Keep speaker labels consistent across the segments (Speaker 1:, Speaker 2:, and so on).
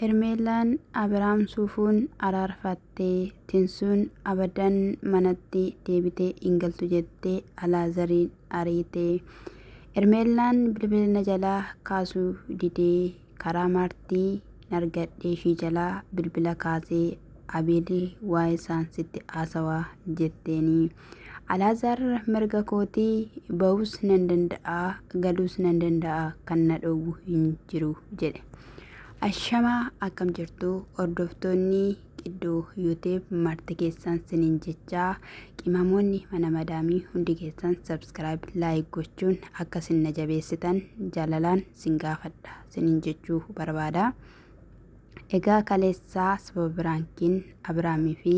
Speaker 1: Hermeellaan Abiraam Suufuun araarfatte, Tinsuun abadan manatti deebitee hin galtu jettee Alaazariin ariite. Hermeellaan bilbila na jalaa kaasuu didee karaa Maartii nargadhee ishii jalaa bilbila kaasee Abeeli waa'ee isaan sitti haasawaa jetteeni. Alaazaar mirga kootii ba'uus nan danda'a galuus nan danda'a kan na dhowwu hin jiru jedhe. Ashamaa akkam jirtu hordoftoonni qiddoo YouTube marti keessan sinin jechaa qimamoonni mana madaamii hundi keessan subscribe like gochuun akka sin na jabeessitan jaalalaan sin gaafadha sinin jechuu barbaada. Egaa kaleessaa sababa biraankiin Abiraamii fi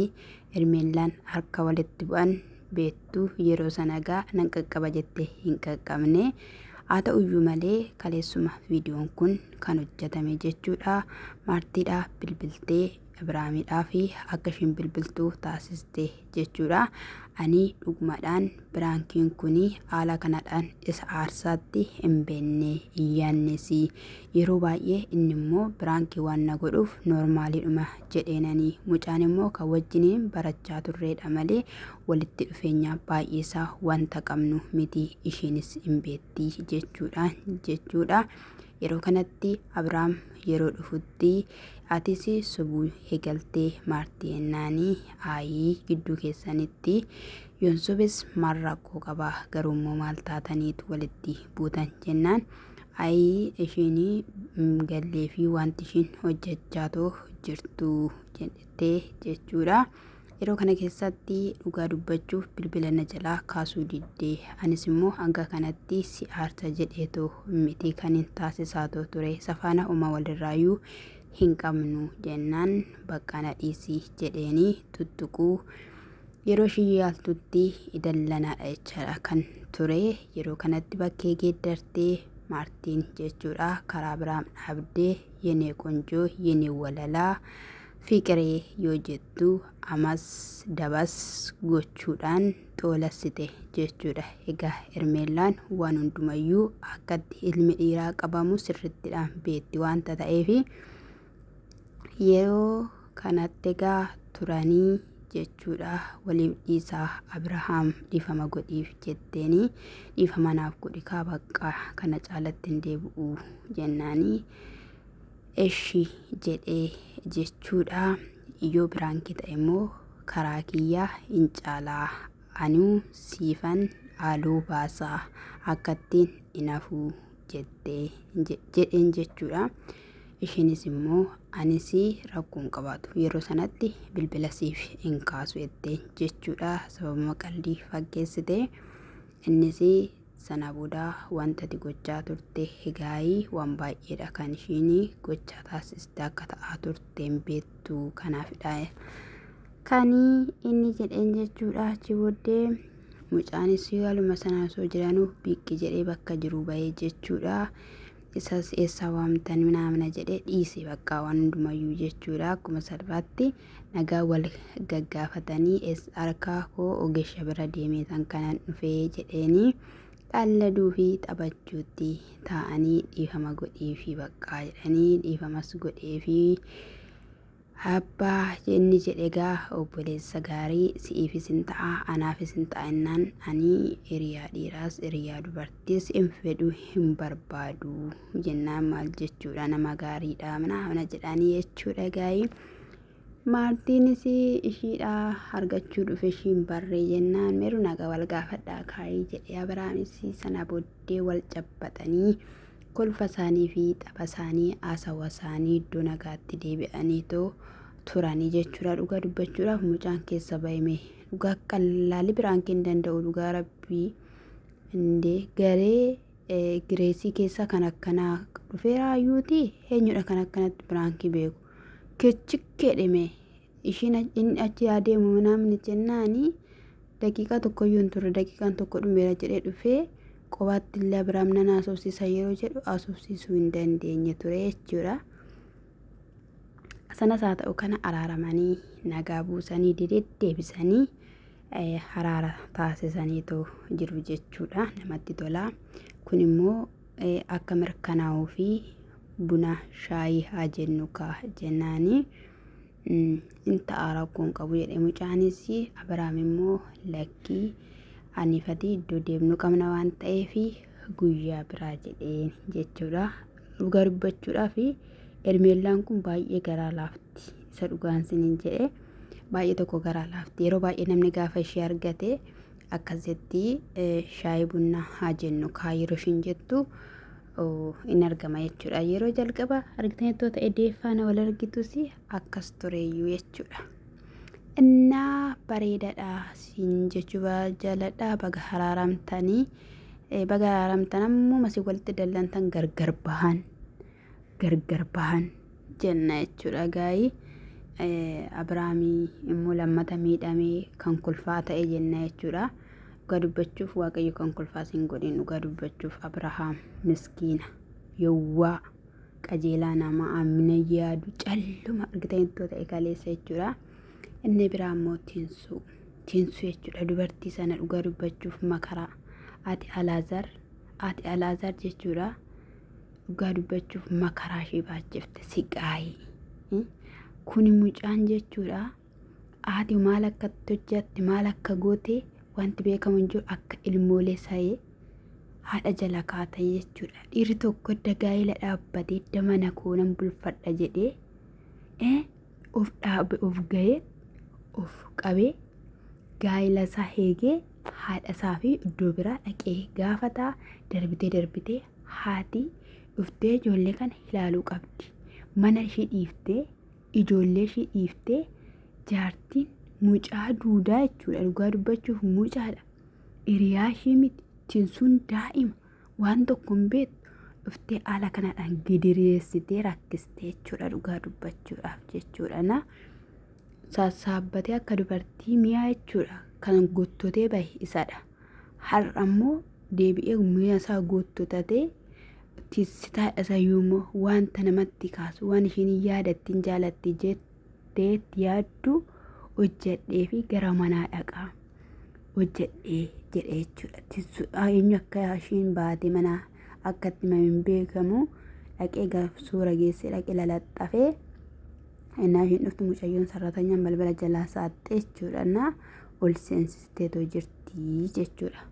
Speaker 1: Hermeellaan harka walitti bu'an beektu yeroo sana egaa nan qaqqaba jette hin qaqqabne. Haa ta'uyyuu malee kaleessuma viidiyoon kun kan hojjetame jechuudha. Maartiidhaa bilbiltee Abiraamiidhaa fi akka ishiin bilbiltuu taasiste jechuudha. Ani dhugumadhaan biraankiin kun haala kanadhaan isa aarsaatti hin beenne hin yaannes. Yeroo baay'ee inni immoo biraankii waan na godhuuf noormaaliidhuma jedheenani. Mucaan immoo kan wajjiniin barachaa turreedha malee walitti dhufeenya baay'eesaa wanta qabnu miti ishiinis hin beetti jechuudha jechuudha. Yeroo kanatti Abiraam yeroo dhufutti atis sobuu eegaltee maartii ennaani ayii gidduu keessanitti yoon sobes maal rakkoo qaba garuu immoo maal taataniitu walitti buutan jennaan ayii ishiin gallee fi wanti ishiin hojjechaatoo jirtu jettee jechuudha. Yeroo kana keessatti dhugaa dubbachuuf bilbila na jalaa kaasuu didde. Anis immoo hanga kanatti si aarsa jedheetoo miti kanin taasisaatoo ture. Safaana uma walirraayyuu hin qabnu jennaan bakka na dhiisi jedheeni tuttuquu yeroo ishii yaaltutti dallanaadha jechaadha kan ture. Yeroo kanatti bakkee geeddartee Maartiin jechuudha karaa biraan dhaabdee yenee qonjoo yenee walalaa Fiqiree yoo jettu amas dabas gochuudhaan xoolassite jechuudha. Egaa Hermeellaan waan hundumayyuu akkatti ilmi dhiiraa qabamu sirrittidhaan beetti waanta ta'eef yeroo kanatti egaa turanii jechuudha waliif dhiisaa Abrahaam dhiifama godhiif jetteeni dhiifama naaf godhi kaa baqqaa kana caalatti hin deebi'u jennaanii Eshi jedhee jechuudha yoo piraanki ta'e immoo karaa kiyya hin caalaa anuu siifan haaloo baasaa akkattiin hin hafuu jettee jedheen jechuudha. Ishiinis immoo anis rakkoo hin qabaatu yeroo sanatti bilbila siif hin kaasu jettee jechuudha sababuma qaldii fakkeessite innis Sana booda wanta ati gochaa turte hegaayi waan baay'eedha kan ishiin gochaa taasiste akka ta'aa turte hin beektu kanaafidha kan inni jedheen jechuudha. Achi booddee mucaanis haaluma sana osoo jiranuu biqqi jedhee bakka jiru bahee jechuudha. Isas eessaa waamtan minaamina jedhee dhiise bakka waan hundumayyuu jechuudha. Akkuma salphaatti nagaa wal gaggaafatanii harka koo ogeessa bira deemee tan kanan dhufee jedheeni qalladuu fi taphachuutti taa'anii dhiifama godhiifi baqqaa jedhanii dhiifamas godheefi abbaa inni jedhe egaa obboleessa gaarii si'iifis hin ta'a anaafis hin ta'a innaan ani hiriyaa dhiiraas hiriyaa dubartiis hin fedhu hin barbaadu jennaan maal jechuudha nama gaariidha mana jedhanii jechuudha gaa'ii. Maartiinis ishiidha argachuu dhufe ishiin barree jennaan meeru nagaa wal gaafadhaa kaayii jedhee Abrahaamis sana booddee wal cabbaxanii kolfa isaanii fi tapha isaanii haasawa isaanii iddoo nagaatti deebi'anii too turanii jechuudha. Dhugaa dubbachuudhaaf mucaan keessa bahime dhugaa qallaalli biraan hin danda'u dhugaa rabbii indee garee gireesii keessa kan akkanaa dhufeeraayyuuti eenyudha kan akkanatti biraankii beeku. Kichikkee dhime ishiin inni achi adeemu namni jennaani daqiiqaa tokkoyyuu hin turre daqiiqaan tokko dhumeera jedhee dhufee qobaatti illee Abiraam nan haasofsiisa yeroo jedhu haasofsiisuu hin dandeenye ture jechuudha. Sanas haa ta'u kana araaramanii nagaa buusanii deddeebisanii haraara taasisaniitu jiru jechuudha. Namatti tola. Kun immoo akka mirkanaa'uu fi Buna shaayii haa jennu kaa jennaani in ta'a rakkoon qabu jedhe mucaanis. Abiraam immoo lakkii anifati iddoo deemnu qabna waan ta'eef guyyaa biraa jedheen jechuudha. Dhugaa dubbachuudhaaf Ermeellaan kun baay'ee garaa laafti. Isa dhugaan siniin jedhe baay'ee tokko garaa laafti. Yeroo baay'ee namni gaafa ishee argate akkasitti shaayii bunna haa jennu kaa yeroo ishiin jettu in argama jechuudha. Yeroo jalqaba argitanittoo ta'e deeffaana wal argitus akkas tureeyyuu jechuudha. Innaa bareedaadha siin jechuu jaaladha. Baga haraaramtanii, baga haraaramtan ammoo masii walitti dallantan gargar bahan, gargar bahan jenna jechuudha. Gaa'ii Abiraamii immoo lammata miidhamee kan kolfaa ta'e jenna jechuudha. Dhugaa dubbachuuf Waaqayyo kan kolfaa siin godhin. Dhugaa dubbachuuf Abrahaam miskiina yowwaa qajeelaa nama amina yaadu calluma argitanittoo ta'e kaleessa jechuudha. Inni biraa immoo Tinsuu, Tinsuu jechuudha. Dubartii sana dhugaa dubbachuuf makaraa ati Alaazar, ati Alaazar jechuudha. Dhugaa dubbachuuf makaraa ishee baachifte siqaayii. Kuni mucaan jechuudha. Haati maal akka itti hojjatte, maal akka goote wanti beekamu hin jiru, akka ilmoolee sa'ee haadha jala kaatee jechuudha. Dhiirri tokko edda gaa'ela dhaabbatee edda mana koo nan bulfadha jedhee of dhaabe, of ga'ee, of qabee, gaa'ela isaa eegee haadha isaa fi iddoo biraa dhaqee gaafataa darbitee darbitee haati dhuftee ijoollee kana ilaaluu qabdi. Mana ishii dhiiftee, ijoollee ishii dhiiftee, jaartiin mucaa duudaa jechuudha. Dhugaa dubbachuuf mucaadha. Hiriyaa ishii miti. Tinsuun daa'ima waan tokko hin beektu dhuftee haala kanadhaan gidireessitee rakkistee jechuudha. Dhugaa dubbachuudhaaf jechuudha. Na sassaabbatee akka dubartii mi'aa jechuudha. Kan gottotee bahe isadha. Har'a immoo deebi'ee mi'a isaa gottotatee tissitaa isayyuu immoo wanta namatti kaasu, waan ishiin yaadattiin jaalatti jettee yaaddu hojjedhee fi gara manaa dhaqaa hojjedhee jedhe jechuudha. Tissu eenyu akka ishiin baate manaa akka itti himame hin beekamu. Dhaqee gaaf suura geessee dhaqee lalaxxafee innaa ishiin dhuftu mucayyoon sarratanyaan balbala jalaa saaxxee jechuudha. Innaa ol seensisteetoo jirti jechuudha.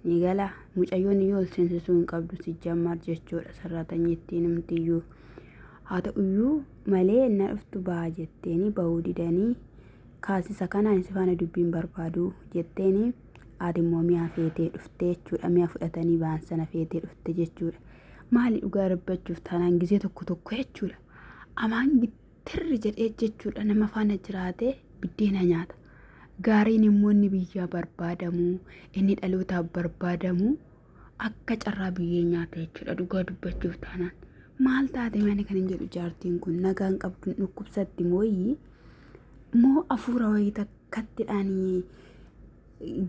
Speaker 1: Ni gala mucayyoon iyyuu ol seensisuu hin qabdu si jammaar jechuudha sarratanyittiin himtiyyuu. Haa ta'uyyuu malee innaa dhuftu ba'a jetteeni bahuu didanii kaasisa kanaan si faana dubbiin barbaadu jetteeni haati immoo mi'a feetee dhufte jechuudha. Mi'a fudhatanii ba'an sana feetee dhufte jechuudha. Maali dhugaa dubbachuuf taanaan gizee tokko tokko jechuudha. Amaan tirri jedhee jechuudha nama faana jiraatee biddeena nyaata. Gaariin immoo inni biyyaa barbaadamu, inni dhalootaaf barbaadamu akka carraa biyyee nyaata jechuudha dhugaa dubbachuuf taanaan. Maal taate maali kan hin jedhu jaartiin kun nagaan qabdu hin dhukkubsatti mooyii moo afuura wayii takkattidhaan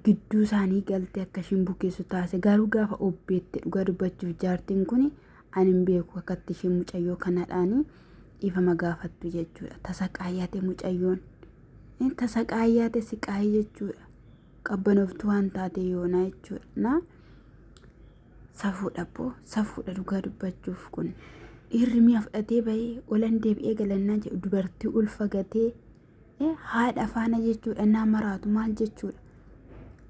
Speaker 1: gidduu isaanii galtee akka ishiin bukeessu taasise. Garuu gaafa obbeette dhugaa dubbachuuf jaartiin kun ani hin beeku akkatti isheen mucayyoo kanadhaan dhiifama gaafattu jechuudha. Tasaqaayyaate mucayyoon tasaqaayyaate siqaayii jechuudha. Qabbanooftuu waan taate yoonaa jechuudha. Na safuudha boo, safuudha dhugaa dubbachuuf kun. Dhiirri mi'a fudhatee bahee olan deebi'ee galannaa jedhu dubartii ulfa gatee haadha faana jechuudha naa maraatu maal jechuudha.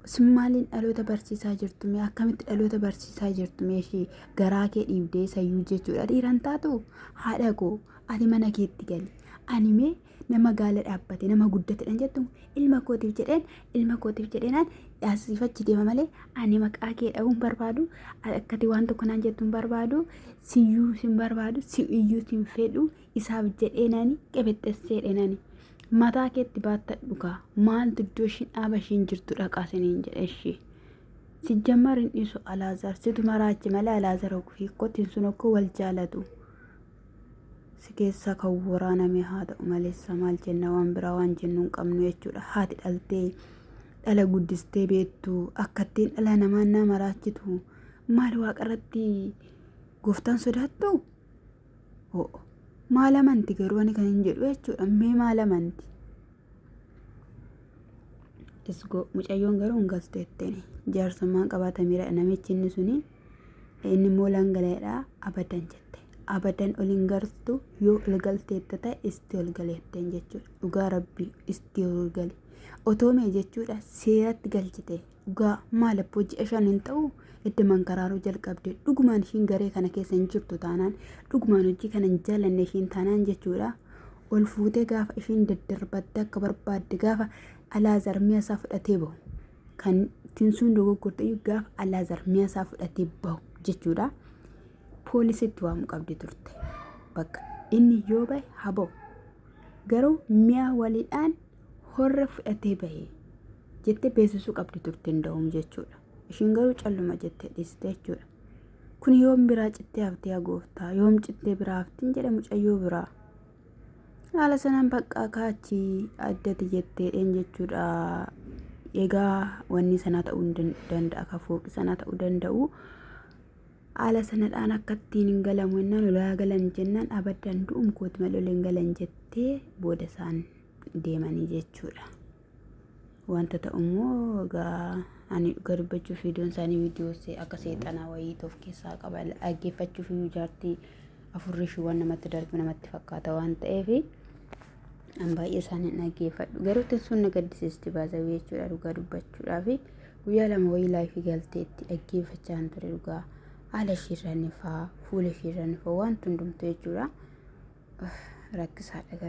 Speaker 1: Isin maaliin dhaloota barsiisaa jirtu mee? Akkamitti dhaloota barsiisaa jirtu mee? Ishee garaa kee dhiibdee sayyuu jechuudha. Dhiiran taatu haadha koo ati mana keetti gali. Ani mee nama gaala dhaabbate nama guddatedhan jettu ilma kootiif jedheen, ilma kootiif jedheenaan asiifachi deema malee ani maqaa kee dha'uun barbaadu, akkati waan tokko naan jettu hin barbaadu, siyyuu sin barbaadu, si iyyuu sin fedhu, isaaf jedheenani qebexxesseedheenani. Mataa keetti baattadhu kaa, maaltu iddoo ishiin dhaaba ishiin jirtu dhaqaa siniin jedhe ishee. Sijjammar hin dhiisu Alaazaar, situ maraache malee Alaazaar hiikkotiin sun okkoo wal jaalatu. Si keessaa kan waraaname haa ta'u maleessa maal jenna, waan biraa waan jennu hin qabnu jechuudha. Haati dhaltee dhala guddistee beektu akkattiin dhala namaa naa maraachitu maal waaqarratti gooftaan sodaattu? Ho'o. Maal amanti garuu ani kan hin jedhu jechuudha. Mee maal amanti? Isgoo mucayyoon garuu hin galtu jetteeni. Jaarsummaan qabaatameera namichi inni suni, inni immoo langaleedha abadan jette. Abadan ol hin galtu yoo ol galteetta ta'e isti ol galeetteen jechuudha. Dhugaa rabbii isti ol gali. Otoo mee jechuudha seeratti galchite dhugaa maal abboo ji'a 5 hin ta'u edda mankaraaruu jalqabde dhugumaan ishiin garee kana keessa hin jirtu taanaan dhugumaan hojii kana hin jaalanne ishiin taanaan jechuudha. Ol fuutee gaafa ishiin daddarbatte akka barbaadde gaafa Alaazar mi'a isaa fudhatee bahu kan tinsuun dogoggorte iyyuu gaafa Alaazar mi'a isaa fudhatee bahu jechuudha. Poolisitti waamu qabdi turte. Bakka inni yoo bahe haa bahu. Garuu mi'a waliidhaan horra fudhatee bahe jettee beeksisuu qabdi turte hin da'uum jechuudha. Ishiin garuu calluma jettee dhiiste jechuudha. Kun yoom biraa cittee haftee yaa gooftaa yoom cittee biraa haftiin jedhe mucayyoo biraa. Haala sanaan bakka kaachi addati jetteedheen jechuudha. Egaa wanni sanaa ta'uu danda'a ka fooqi sanaa ta'uu danda'u. Haala sanadhaan akka ittiin hin galamu jennaan olaa galan jennaan abaddaan du'um kooti malee ol hin galan jettee booda isaan deemanii jechuudha. Wanta ta'u immoo egaa ani dhuga dubbachuuf viidiyoon isaanii viidiyoo akka seexanaa wayii of keessaa qaba dhaggeeffachuuf iyyuu jaartii afurri ishii waan namatti darbu namatti fakkaata waan ta'eef an baay'ee isaanii dhaggeeffadhu garuu tinsuun na gaddisiisti baasawii jechuudha dhugaa dubbachuudhaaf guyyaa 2 wayii laayifii galtee itti dhaggeeffachaan ture dhugaa haala ishiirra ni faa fuula ishiirra ni faa waan hundumtu jechuudha rakkisaadha garuu.